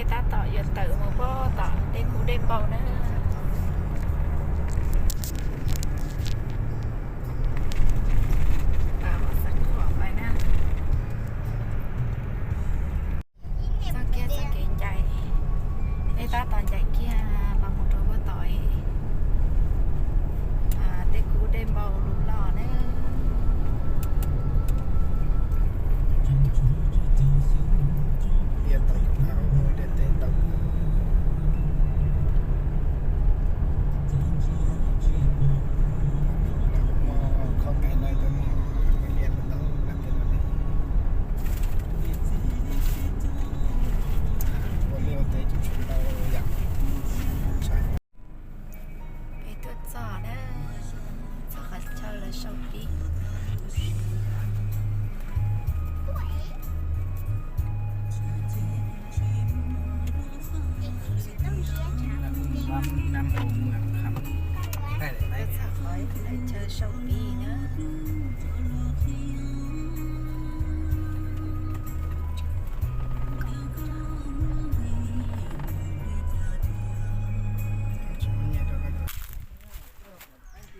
Tab tom yuav tawm mus puag tom dej kub dej npau na. Txoj kiag txoj kev ncaim, peb tab tom ncaim kiag los mus rau puag tom dej kub dej npau lus loj na. Peb tuaj txog na, txog qhov chaw lawv sau pib. Peb tuaj txog qhov lawv chaw sau pib na.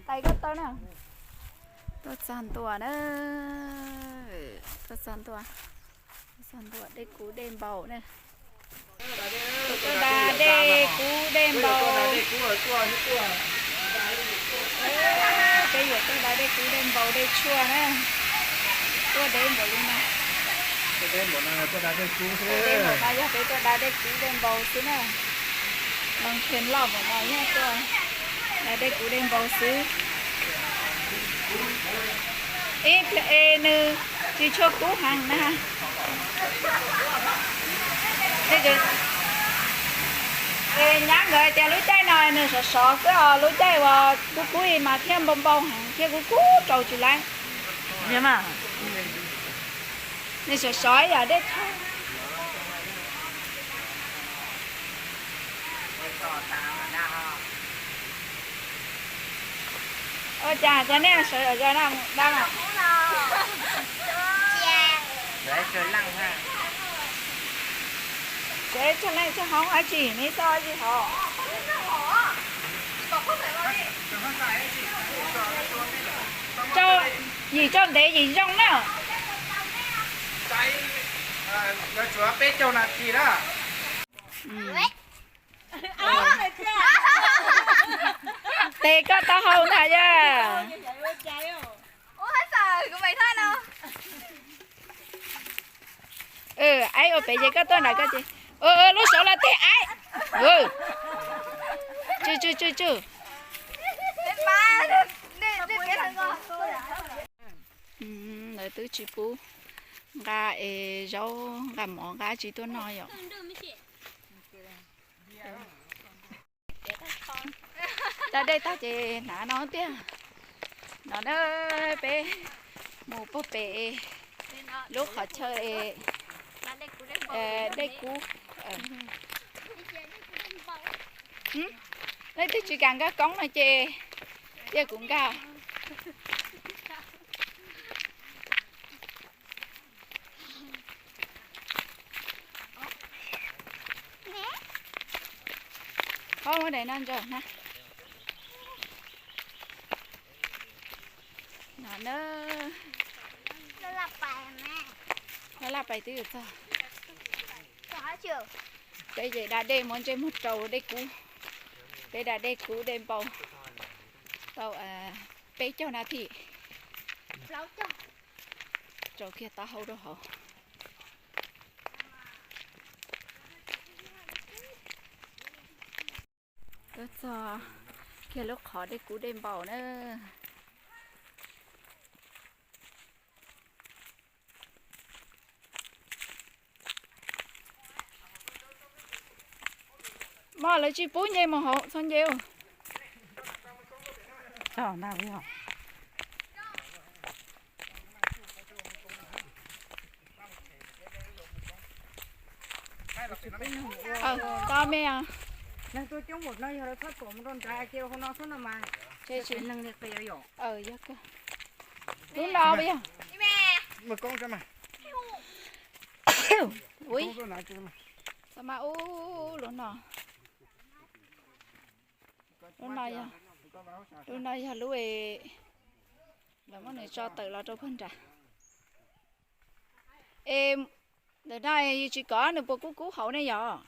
Tais koj tau na. Tuaj txog ntua na. Tuaj txog ntua. Tuaj txog ntua dej kub dej npau na. Tuaj da dej kub dej npau. Peb yuav tuaj da dej kub dej npau dej tshuaj na. Tuaj deb npaum li no. Tuaj deb npaum no yog peb tuaj da dej kub dej npau xwb na. Loo thia loj npaum no yog tuaj da dej kub dej npau xwb. Ib pliag es nws tsis tshua kub heev na. Es nyab nkawd hais tias lub caij no nws sov sov xwb os, lub caij uas kub kub mas thiaj npau npau heev thiab kub kub rau tsis laib. Nws sov sov ib yam dej tshaj. Ua cas cov nej sawv zom zaws na, dab mas? Sawv tshaj leej tshaj hoob dab tsi, neb txoj dab tsi hov? Yim tso ntev yim zoo na. Yuav tsum peb caug nas this na. Tes koj taub hau ntag yog. Aib ua pem ces koj tuaj nram koj ces. Lub saud los tes aib. Tsw tsw tsw tsw. Lawv twb tsis pub nqa es zaub nqa mov nqa tsis tuaj no yom. Da dej tag ces hnav no tiag. No na, peb mus puag pem lub qhov chaw dej kub. Leej twg tsis kam nkag koob no ces cia kuv nkag. Qhov muaj daim no ntsaws na. No na. Laj laj pais twb yuav txog. Peb ces da dej muab ntsej muag rau dej kub. Peb da dej kub dej npau tau peb caug nas this. Rau kiag taub hau rau hauv. Tuaj txog kiag lub qhov dej kub dej npau na. Mog, lawv tsis pub nce mus hauv, txhob nce. Tau me os. Neeg tuaj coob npaum no yog lawv txhob tuam mus rau nrad ces hauv no xwb no mas. Neeg li qis yom. Lub no yog. Ui. Mas ub, lub no, lub no yog, lub no yog lub es lawv muab nws tso tawm los rau puag nrad. Es ntawm no yus tsis kov nws puas kub kub hauv ne yom?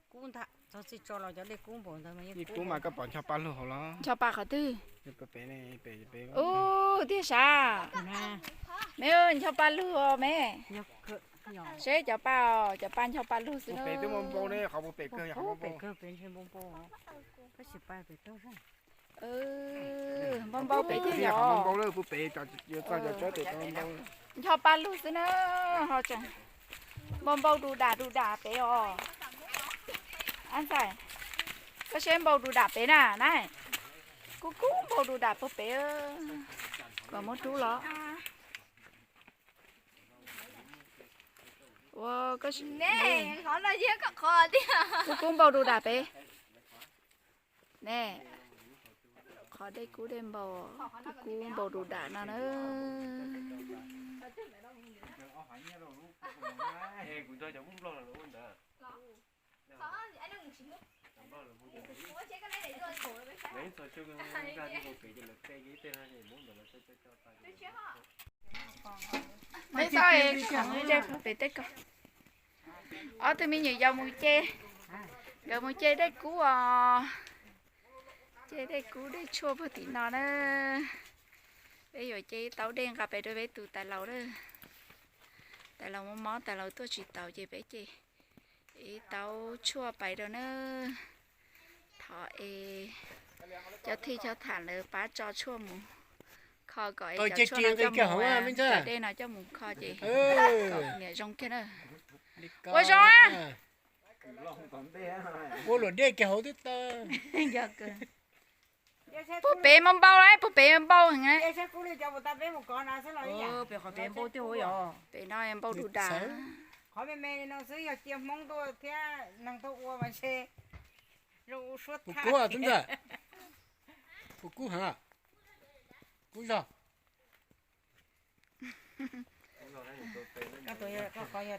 Kub ntag, txog txij tso los cov dej kub npaum ntawd mas yeej kub. Kub mas koj pom ncho paj lug hauv los? Ncho paj qhov twg? Ub, tiag sav. Me, ncho paj lug os me. Seb cov paj, cov paj ncho paj lug xwb na. Npau npau pem twb yog npau npau. Npau npau pem twb yog npau npau. Ncho paj lug xwb na, ho tseem npau npau du dam du dam pem os. Ab ntxhais, koj seb npau du dam pem na na. Kub kub npau du dam puag pem. Kom muab rub los. Ua, koj, kub kub npau du dam pem. Ne, qhov dej kub dej npau, kub kub npau du dam no na. Peb txoj es khoom ze puag pem tej ko. Ob tug me nyuam yaus mus ce, nkawd mus ce dej kub os. Ce dej kub dej tshuaj puag tim no na. Peb yuav ce ib taub dej nqa pem rau peb tus tais laus na. Tais laus muaj mob, tais laus tuaj tsis taus ces peb ce ib taub tshuaj pais rau na. Thov es cov thij cov tham lawv pab tso tshuaj mus kho kom es cov tshuaj no coj mus, cov dej no coj mus kho ces kom niam zoo kiag na. Ua zoo a. Ua luam dej kiag hauv twb tau. Puag pem mas npau lawm, puag pem npau heev. Pem no npau du dam. Qhov me me li no xwb yog cia Hmoob tuaj thiab neeg tuaj ua mas ntshe zoo ua suab tham. Puas kub tub ntxawm? Puas kub heev? Kub zog.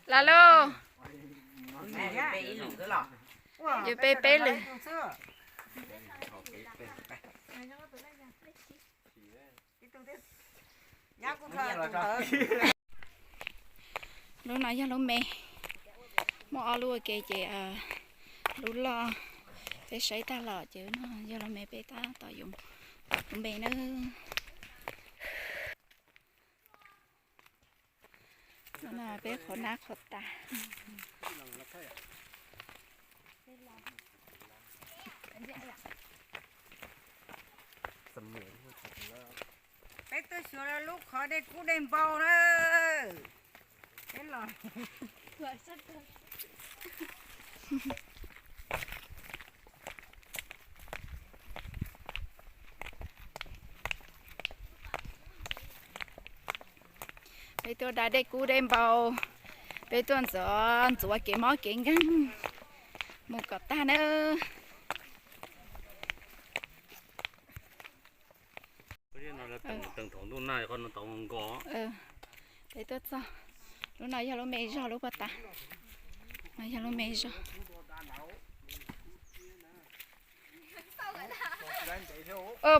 Los lauj, yuav pe peb lwm. Lub no yog lub me, muaj ob lub ua ke ces lub loj peb saib tag los ces lub no yog lub me peb tab tom yuav mus tom lub me na. Lub no peb qhov nab qhov tas. Peb tuaj xyuas lub qhov dej kub dej npau na. Peb tuaj da dej kub dej npau, peb tuaj ntxuav ntxuav kev mob kev nkeeg mus kom tag nawb. Peb tuaj txog, lub no yog lub me zog lub puag ta, no yog lub me zog.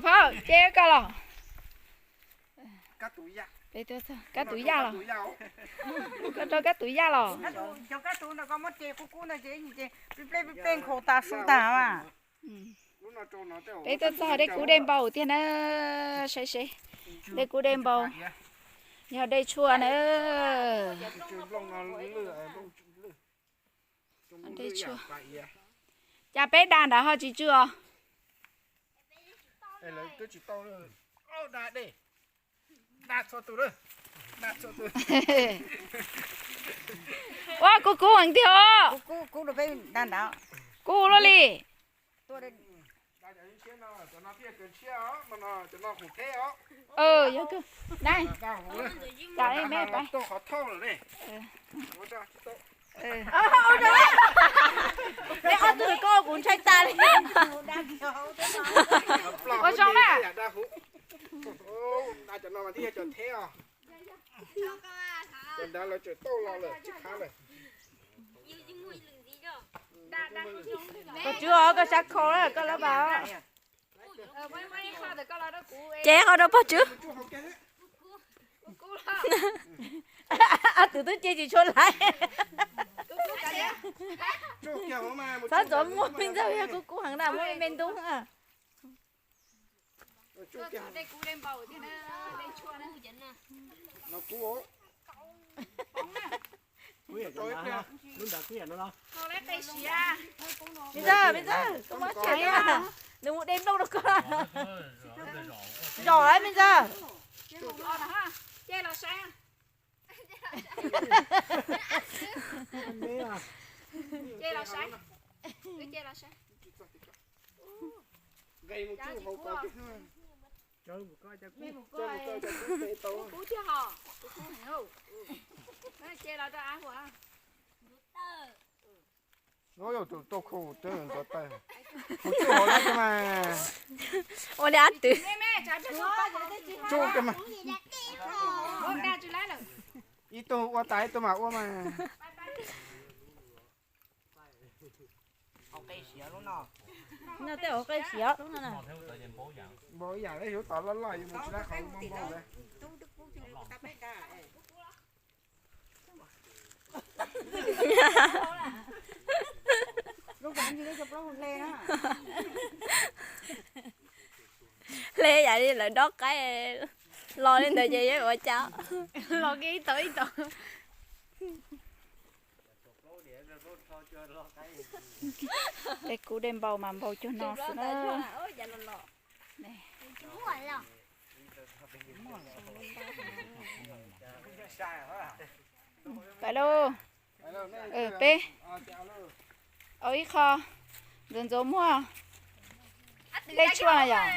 Phauj, ces koj los. Peb tuaj txog kab tus yaj los. Koj rau kab tus yaj los. Peb tuaj txog dej kub dej npau tiag na, saib seb. Dej kub dej npau, yog dej tshuaj na. Dej tshuaj. Cas peb da nrad ho tsis tsw os? Ua, kub kub heev tiag os. Kub luaj li. Yog, me, ob tug koj kuv ntshai tas li. Ua zoo na. Cov ntawd lawv tseem tauj los lawm tsis khab lawm. Pog Tswb os, koj sab khau na, koj lab pas. Ces qhov rau pog Tswb. Ob tug twb cia tsis tshua laiv. Txhob ntxuav muag, me ntxawg, yog kub kub heev na, muab me ntub. Me ntxawg, me ntxawg, koj muab tshais, nws mus de nplooj rau koj. Zom lawm me ntxawg. Tus tau khu twb ntxuav taw. Mus tsuj hauv lawm mas. Ua li ab twv. Tsuj mas. Ib tug ua tas ib tug mam ua mas. No tej ua qe siav. Npaum ib yam li yuav tom loj loj yuav mus tsis lab qhov npau npau lawm. Hle yam li lawv dob qaib los li ntawd ces yuav ua cas? Los kiag ib tog ib tog. Dej kub dej npau mas npau cuag no xwb na. Pais lauj. Peb au ib qho ntxuav ntxuav muag. Tej tshuaj na yom?